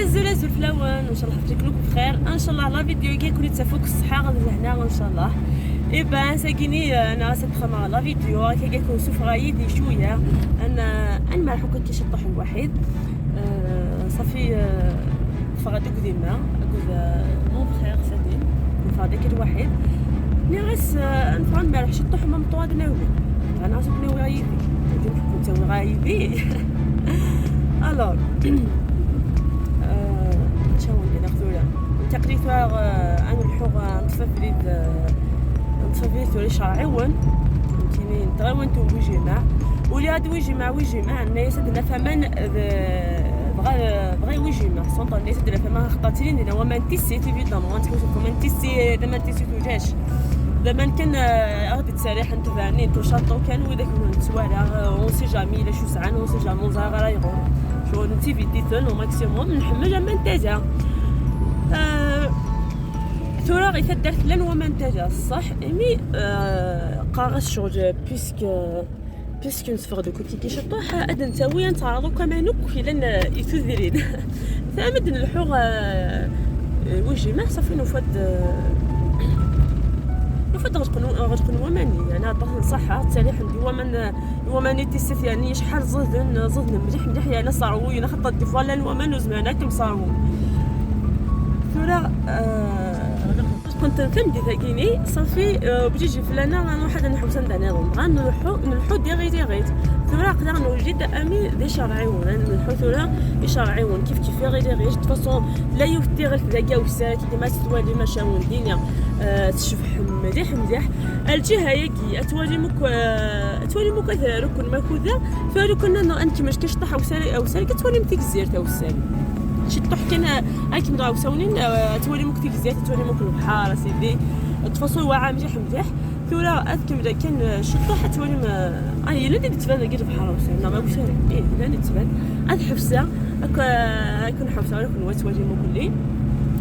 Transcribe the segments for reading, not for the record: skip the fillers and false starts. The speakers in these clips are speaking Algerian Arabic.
أزول أزول فلاون، ان شاء الله تكونوا بخير. ان شاء الله la vidéo كي كوني تفوك الصحة غادي هنا ان شاء الله. eh ben ساكيني انا سنتخمر la vidéo كي كيكون سوفرايدي شوية انا نمرحو كي شطح الوحيد. صافي فغادي ديما mon frère سادين فغادي الوحيد نغس نفعل نمرح شطح ما مطواد ناوي انا عرفت ناوي غايدي كنت غايدي. alors شاون ناخذ تقريبا انا الحوغ نطفى ثوري شرعيون فهمتيني نتغاون تو ويجمع ولي هاد ويجمع ويجمع الناس عندنا فمن بغا ويجمع سونطر الناس عندنا فما خطاتين لنا وما تيسي évidemment تحوسكم ما تيسي ما تيسي توجاش زعما كان غادي تساريح انت فاني تو شاطو كان وداك نتوالا on sait jamais لا شو سعان on sait jamais زعما غير شغل نتي في ديتون au maximum نحمل ما نتاجا. ثورة غير درت لان وما نتاجا صح mais قاغس شغل puisque نسفغ دوك كي شطوح اد نتاوي نتعرضو كما نوك لان يتذرين ثامد نلحوغ وجهي ما صافي نفاد غتكون وماني يعني عطاه صحة تسالي عندي ومن وماني تيسيت يعني شحال زهدن زهدن مليح مليح يعني صاروا خطا des fois لان ومن وزمانا كم صاروا ثورة. كنت نتمدي ثاكيني صافي. بجيجي فلانا انا واحد نحوس نداني نبغى نلحو ديغي ديغيت ثورة نقدر نوجد امي دي شرعيون نلحو ثورة يشرعيون كيف كيف غير ديغيت façon لا يفتي غير ذاك وسا كي ما تتوالي ما شاون دينا. تشبح مليح مليح الجهة ياكي اتوالي مك ركن ما كذا فركن انت مش كشطح او سالي او سالي كتولي متكزير تا وسالي شي طح كان هاك مدراو ساونين تولي مك تكزير تولي مك البحر سيدي تفاصيل واعا مليح مليح ثورة اذكم كان شطح تولي ما اي لا تبان كي البحر وسالي ما وسالي ايه لا تبان اد حفصة اكون حفصة ولا كون وتولي مكلي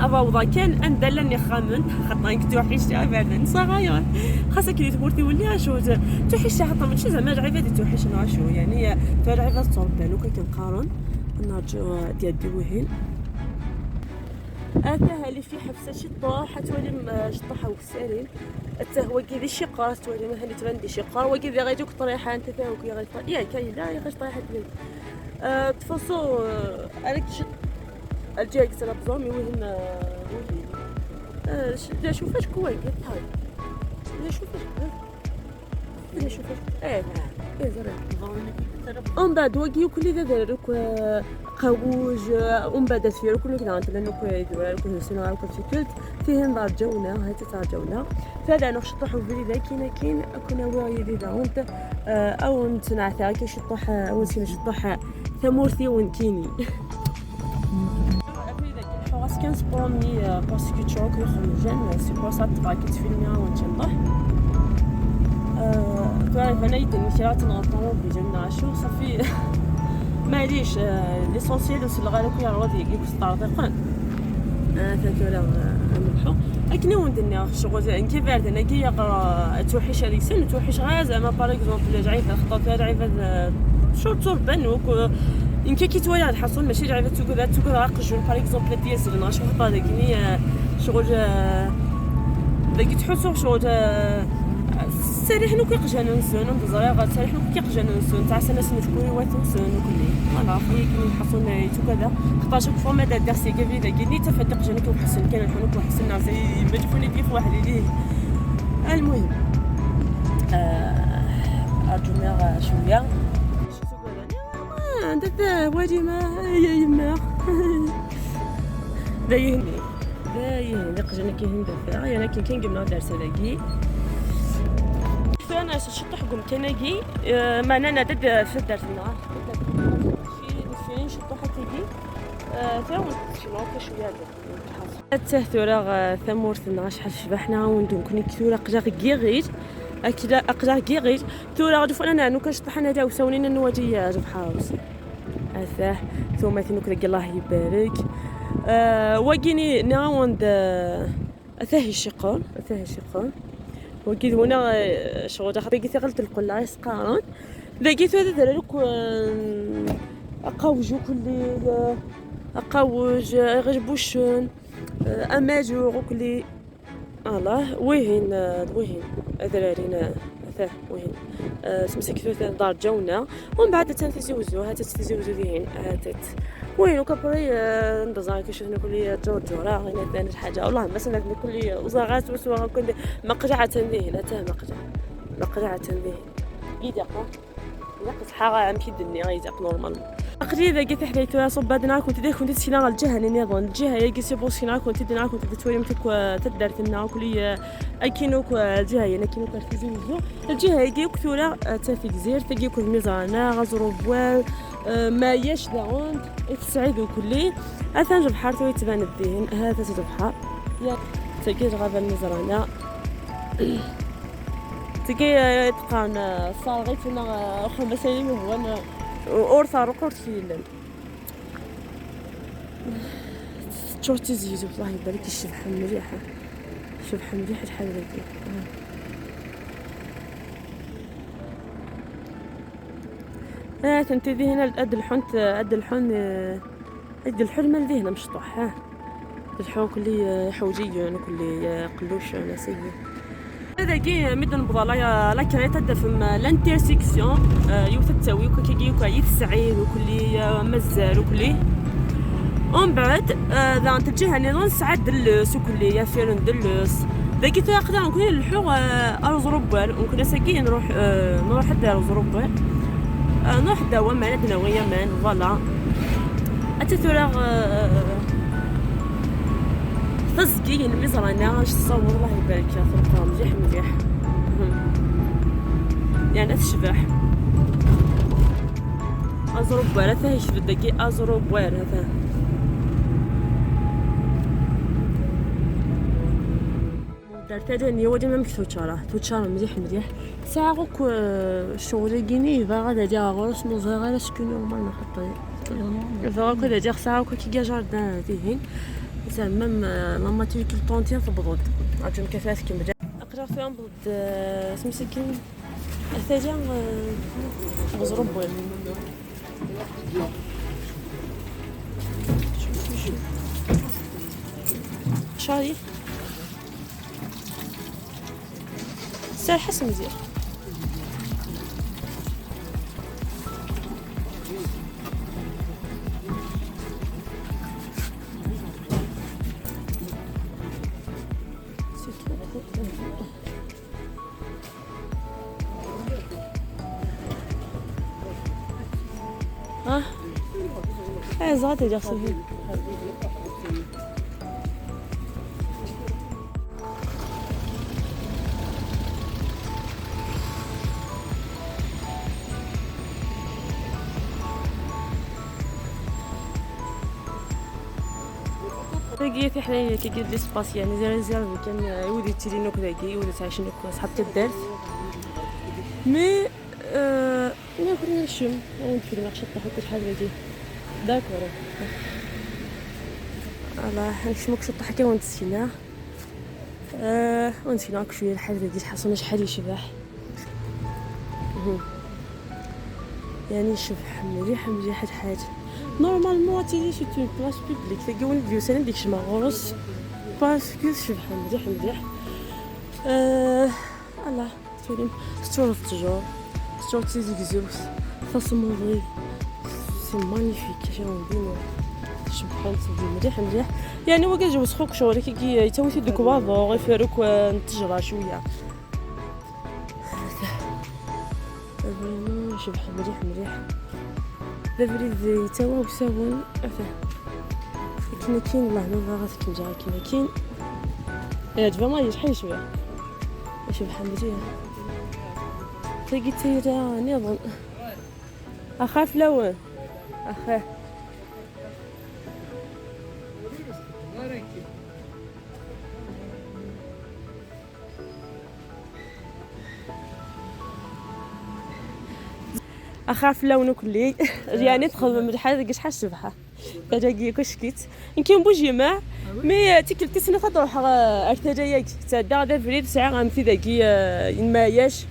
أبا كان أندلني خامن خاطر توحيش بعد صغير خاصك كي تمورتي ولي شو توحيش خاطر ماشي زعما العباد توحيش شو يعني تو العباد تصوب لو كنقارن نرجعو ديال ديوهين أتاها اللي في حفصة شي طوح تولي شطوحة وسالين حتى هو كي شي قار تولي ما هاني تبان دي شي قار وكي غيجوك طريحة انت تا كي غير يا كاين لا غير طريحة تفصو انا كي الجاي كسر بزومي وهم وهي لا شوفاش كواي هاي لا شوفاش لا شوفاش ايه ايه زرع ومن بعد وكي كل ذا داروك قاوج ومن بعد في كل كذا انت لانه كي كل سنة كل في كلت فيه نرجونا هاي تترجونا فهذا نشطحو في ذا كاين كاين كنا واعي ذا وانت او نتنعثا كي شطح او نشطح ثمورثي ونكيني 15 premiers parce que tu vois que jeune c'est pour ça تبقى كتفيلمي ونتنطح تعرف انا يدني كي نغطو بيجي شو صافي معليش l'essentiel وصل غير كي غادي يكون طريقان ثلاثة نلحو اكني وندني شغل كيف انا كي يقرا توحيش هذيك السنة توحيش غير زعما par exemple جعيفه خطات جعيفه شو توربان إن كي كيتوالي الحصول ماشي جعيفه توكذا توكذا قجون par exemple ديال ناشو خطا داكني شغل داكي تحسو شغل سارح نو كيقجان نسون ندزرا سارح نو كيقجان نسون تاع سنة سنة كوري واتنسون كلي voilà خويا كي الحصول يتو كذا خطاش فوا ما دار سي كافي داكني تفدق جانك وحسن كان الحنوك وحسن زي ما تفوني كيف واحد ليه. المهم ارجو شوية عندك وادي ما يا يما دايهني دايهني قجنا كيهن دافع انا كي كاين قمنا دار سلاكي انا شطح قم كناكي معنا نعدد في الدار النهار شي شطح تيجي تا شوية حتى ثورة ثمورتنا شحال شبحنا وندون كوني ثورة قجا كيغيت اكيد اقجا كيغيت ثورة غادي فانا نو كنشطح انا تا وساونينا نواجي جبحاوس اثاه ثم ثنوك الله يبارك. وكيني نعاوند اثاه الشقون اثاه الشقون وكي هنا شغل خاطر كي ثقلت القلة سقارون ذاكي هذا دارك اقاوجو كل قوج غجبوشن اماجو وكلي الله وين وين ادرارينا ثاه وين سمسك دار جونا. ومن بعد تنتزوزو هات تزوزو ذهين هاتت وين وكبري ندزا كيشوف كل جورجورا غير ثاني حاجة والله مثلا كل وزغات وسوا كل مقجعه ذهين تاه مقجعه ذهين يدق يدق صحا مشي دني غيدق نورمال. أقري ذا قلت حكايتو صبادنا كنت ديك كنت تسينا الجهة اللي نظن الجهة يا كي سي كنت دينا كنت توري متك تدارت لنا كلي اكينوك الجهة يعني كينوك تزوزو الجهة يا كثوره تافي زير تاكي كل ميزانا غزرو بوال ما ياش داون تسعيد وكلي اثان بحر تو يتبان الذهن هذا تبحر يا تاكي غابه المزرانه تاكي تقان صاغيتنا خمسين هو اورثا رقورت في تشورتي زيزو الله يبارك الشبحه مليحة شبحه مليحة شحال هادي. تنتدي هنا اد الحون اد الحون اد الحون مال ذهنا مشطوح ها الحون كلي حوجي كلي قلوش انا سيء هذا كي مد نبض لا كريتا دفم لانترسيكسيون يوث تساوي وكي كي يتسعيد وكلي مزال وكلي ومن بعد ذا الجهة نظن سعد دلوس وكلي يا فيرن دلوس ذاك تاخذ نكون الحوغ ارزروبال ونكون ساكي نروح نروح دار ارزروبال نروح داوا معنا دناوية مان فوالا اتثورا تزكي المزرعة اش تصور الله يبارك فيها مليح مليح يعني تشبح ازروبال هذا يشبدك ازروبال هذا درت هذا هو ديما مكتوتشارا توتشارا مليح مليح ساعة غوك الشغل كيني باغا دادي غورس نوزا غير سكو نورمال نحط باغا كو دادي ساعة كي كا جاردان ديهين زعما لا ماتريكول طونتيا تبضد عرفتو كفاف كيما اقرا فيها بضد سمسكين الثاجة غزروب شاري سير حسن مزيان. اه زغات يا صافي لقيت حنايا كي قد ليسباس يعني زير زير كان يودي تيرينو كذا يودي تعيشنو صحاب الدارت مي ناكل نشم ونفيلم شطح كل حاجة دي داكور الله نشمك شطح كي ونتسينا ونسينا شوية الحاجة دي حصلنا شحال يشبح يعني شبح مليح مليح الحاجة normalement تيجي c'est une place publique تلقى وين ديوسان ديك شما غرس parce que شبح مليح مليح. الله تولي ستور التجور ستور تيزيكزوس تصموضي c'est magnifique j'ai envie شبحان مليح مليح يعني هو كيجوز خوك شغل كي يتوي دوك واضو يفرك نتجرى شوية vraiment شبح مليح مليح. دابا يتوا وساون كنا كاين الله ما باغا كنجا كنا كاين دابا ما شحال يشبع شبح مليح تلقيت تيرا نظن اخاف لون اخاه اخاف لونه كلي يعني تخدم الحاجة شحال الشبحه تاجي كشكيت يمكن بوجي ما مي تيكل تسنى تروح ارتاجا ياك تاع دا فريد ساعة غنمشي داكي ما ياش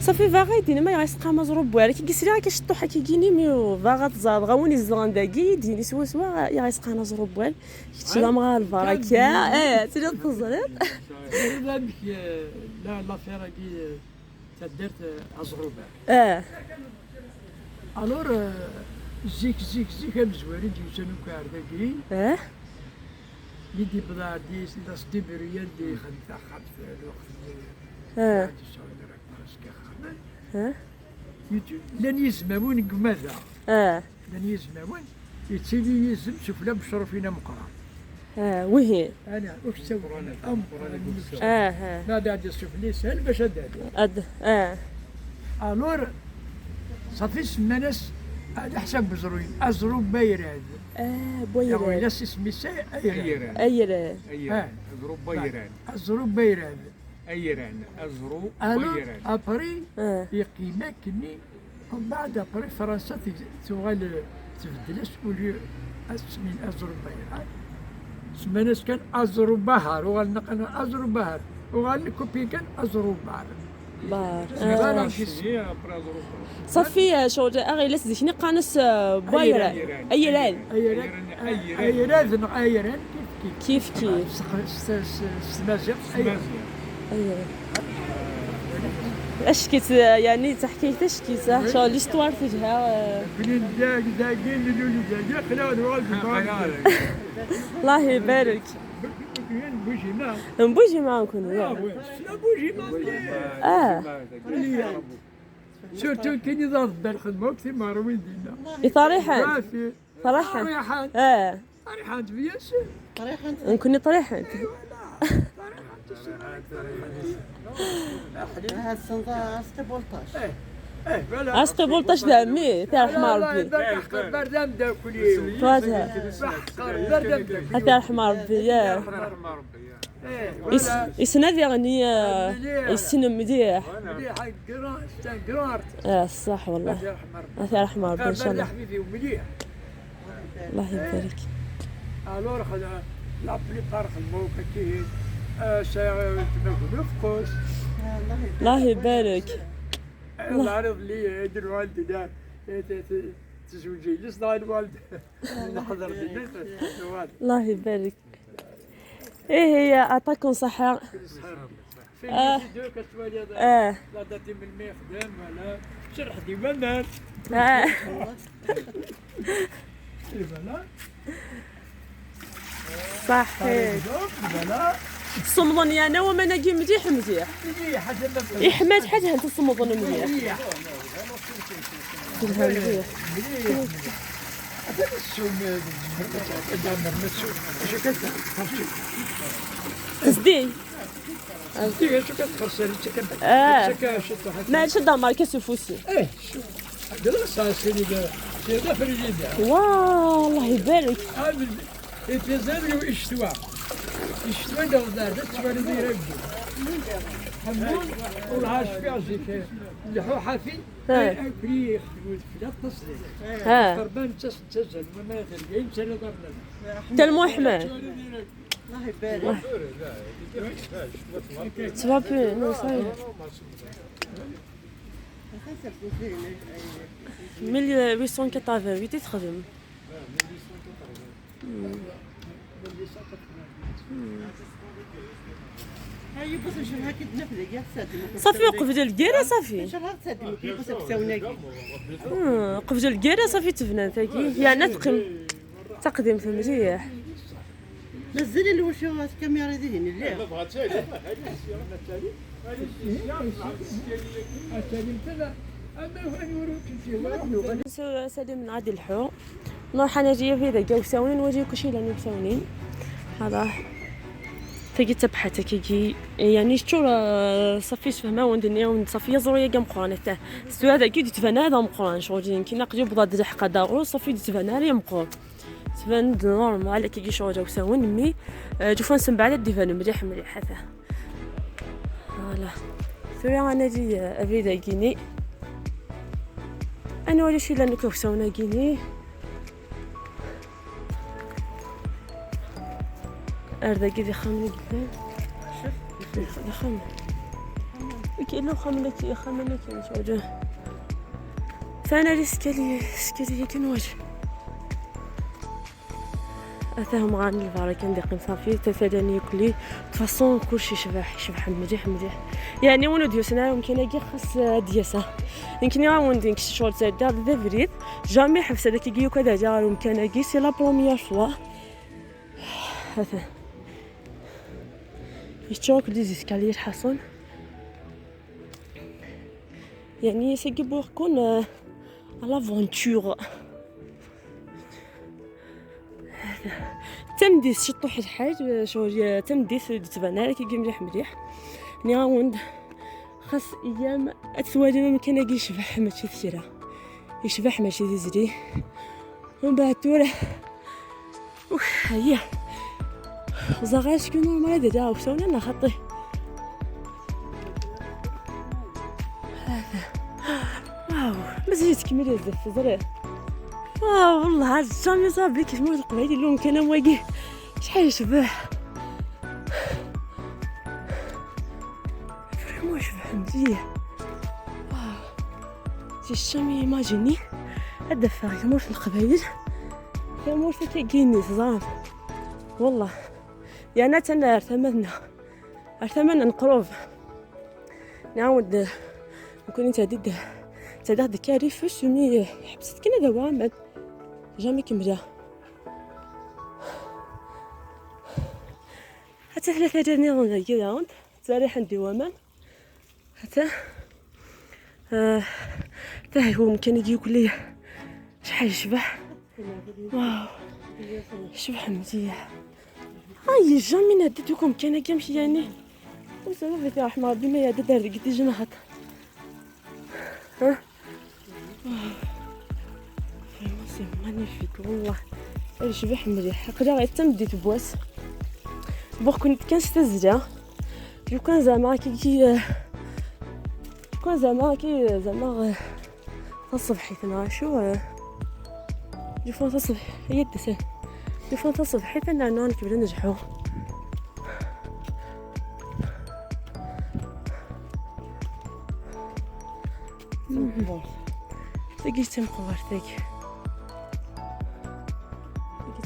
صافي باغي ديني ما غيسقى مزروب والو كي كيسري كيشطو حكي كيني مي باغا تزاد غاون يزغن داكي ديني سوا سوا يغيسقى مزروب والو كتشي لا مغاربة هكا تري تزريط لا لا لافير كي تدرت ازروبال الور زيك زيك زيك مزواري ديوسانو كارداكي يدي بلا دي لا ستيبريان دي خدمت خدمت الوقت لان يزماون كماذا لان يزماون يتسيلي يزم شوف لا مشرفين مقرا وهي انا اكسو امر ما بعد السفلي لي سهل باش اد الور صافي سماناس على حساب بزروين ازرو بايراد بويراد ولا سميتها ايران ايران ايران ازرو بايران ازرو بايران ايران ازرو بايران ابري يقيمك كني ومن بعد ابري فرنسا تغال تبدلس ولي اسمين ازرو بايران سماناس كان ازرو بهر وغال نقل ازرو بهر وغال كوبي كان ازرو بار بار صافي شغل اغي لا قانس بايران ايران ايران ايران ايران كيف كيف سمازيغ ايران اش كيت يعني تحكي تشكي صح شغل ليستوار فيها الله يبارك نبوجي معاكم سورتو كي نظام الخدمة وقت ما روين دينا طريحان طريحان طريحان بيان سور طريحان نكوني طريحان هاد الصندوق اسقي بولطاش اسقي بولطاش دامي تاع رحمة ربي بردام داكلي تاع رحمة ربي يا يسنادي غني يسن مليح مليح كران صح والله تاع رحمة ربي ان شاء الله حبيبي ومليح الله يبارك الور لا بليبار خدمو كي الله يبارك العرض اللي يدير الوالد تزوجي لصدا الوالد نحضر الله يبارك. ايه هي عطاكم صحة. في الفيديو كتوالي لا داتي من المي خدام ولا شرح ديما مال. صحيح. الصمضن انا وما ناقي مليح مليح. يحماد حاجة انت الصمضن مليح. مليح. تصدي ما شد ماركة سفوسي. ايه واو الله يبارك. تلمو حمار. الله يبارك. Tu vas plus, non, ça y est. 1888 تخدم. صافي وقف ديال الكيرة صافي. وقف ديال الكيرة صافي تبنى تاكي يعني تقديم في مليح. مازال اللي واش الكاميرا ديالي لا سليم غادي الحو نروح انا جاية في ذاك وساونين وجي كلشي لاني بساونين هذا تاكي تبحث كي يعني شتو صافي فهما وندنيا وند صافي زرويا كاع مقران تاع سو هذا كي تفنى هذا مقران شغل كي نقدر بضاد حق دارو صافي تفنى ري مقران تبان نورمال كي شغل وساون مي جوفان سنبعد ديفان مليح مليح هذا فوالا ثوري انا جي افيدا كيني انا ولا شي لانو كوساونا كيني اردا كي خمني قدام شوف خمن كاين خملك خملك شوجه ثانا l'escalier escalier كنواجه اثاهم غان الفارا كان ديقين صافي تفاداني كلي façon كلشي شبح شبح مليح مليح يعني ونو ديوسنا يمكن كي خاص دياسا يمكن غا وندي شغل تاع دار ذا jamais حبس هذاك كي كذا جا يمكن كي c'est la première fois هذا يتشوك les escaliers حصن يعني c'est pour كون l'aventure تمديس شطوح الحاج شغل تمديس تبان لك كي مليح مليح نعاود خاص ايام اتوالي ما كان كي يشبح ماشي ثيرا يشبح ماشي تزري ومن بعد تورا هيا زغاش كو نورمال هذا دا وسونا انا خطي هذا واو مازال تكمل الزف زري واو والله جامي صابلي كيف موت القبايل اللون كان مواقي شحال يشبح vraiment يشبح مليح واو j'ai jamais imaginé هذا فاغ موت القبايل يا موت كيني زعما والله يعني تنا ارتمنا نقروف نعاود نكون انت ديد تدخل كاريف سمي حبست كنا دابا jamais كملها حتى ثلاثة جاني غندا كذا تاريح عندي ومان حتى حتى هو ممكن يجي يقول لي شحال يشبح واو شبح مزيح هاي jamais ناديتكم كان كيمشي يعني وسبب في رحمة ربي ما يعدد دار قد جناحات ها vraiment c'est magnifique والله الشبح مليح قدا غير تمديت بواس بوغ كنت كنستزرع لو كان زعما كي كون زعما كي زعما تصبحي تنا شو دي فوا تصبح هي تسال دي فوا تصبحي تنا نون كيبدا نجحو تاكي تمقبر تاكي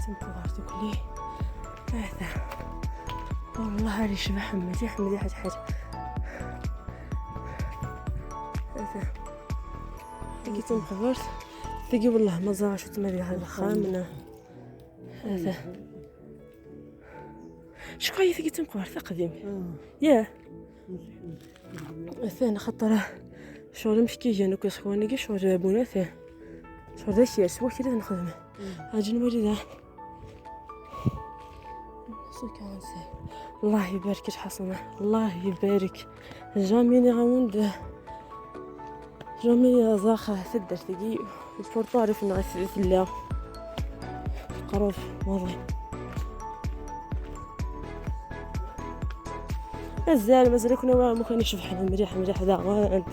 تمقبر تاكلي هذا والله هذه شبح مليح مليح حاجة هذا تاكي تمقبر تاكي والله ما زرع شو تمري هذا خامنة هذا شكون هي تاكي تمقبر تقديم يا ثاني خطره شغل مشكي جانو كيسخوني كي شغل بوناث شغل داك يرسو كي نخدم اجي نولي ذا الله يبارك حسنة الله يبارك jamais نعاود jamais زاخه تدر تجي pourtant عرفنا غير لا قروف والله مازال مازال كنا ما كان يشبح مليح مليح هذا غير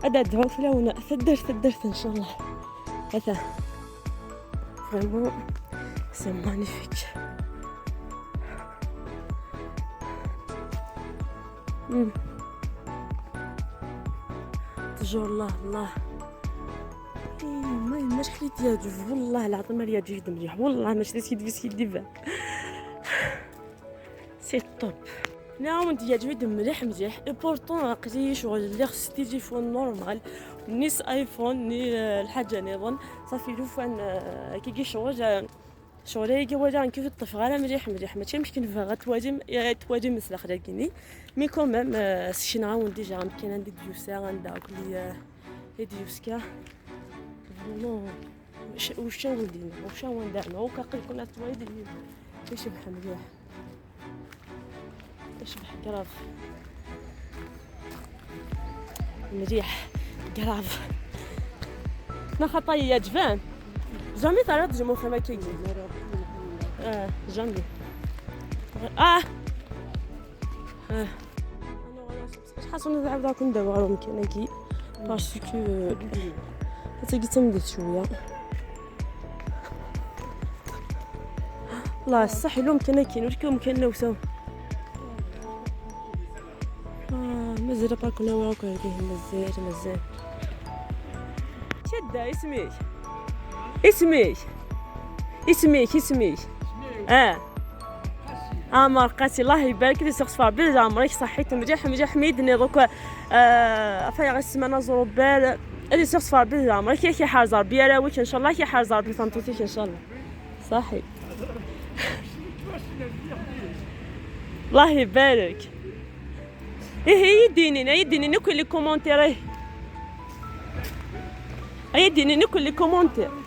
هذا دعو فلاونا ثدرت ان شاء الله هذا vraiment c'est magnifique. toujours الله الله ما ما شحال ديال والله العظيم ما جيد مليح والله ما شريت كيدي سيدي با c'est top. نعم ديال جويد مليح مليح et pourtant عقلي شغل اللي خص تليفون normal نيس iPhone ni الحاجة نظن صافي لو فان كي كي شغل شغل كي ولا كيف الطفغاله مليح مليح ماشي مشكل فيها تواجم تواجم مثل خلاكيني mais quand même سشي نعاون déjà يمكن عندي ديوسا عندها كلي ديوسكا vraiment وشا ولدينا وشا وندعنا وكاقل كنا توايد يشبح مليح يشبح grave مليح grave نا خطايا جفان jamais تعرض جمو خما كيجي jamais اه شحال نلعب داك ندور ممكن كي parce que حتى كي تمديت شوية الله الصح لو ممكن كاين واش كاين ممكن نوسو. مازال باكو نواكو مازال مازال شدة. اسميك اسميك اسميك اسميك؟ عمر قاسي، الله يبارك لي سخص بيز عمرك صحيت مليح مليح حميدني دوك فيا السمانه زروبال هذه سخص بيز عمرك كي حازر بيا ان شاء الله كي حازر بفانتوتيك ان شاء الله. صحي الله يبارك. ايه يديني يديني نكل les commentaires، ايه يديني نكل les commentaires.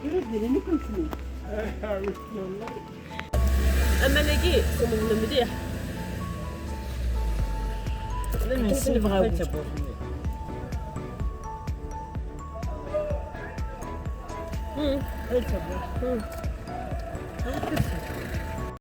يديني نكل سمين. اما لقيت مليح كيف نبغاو.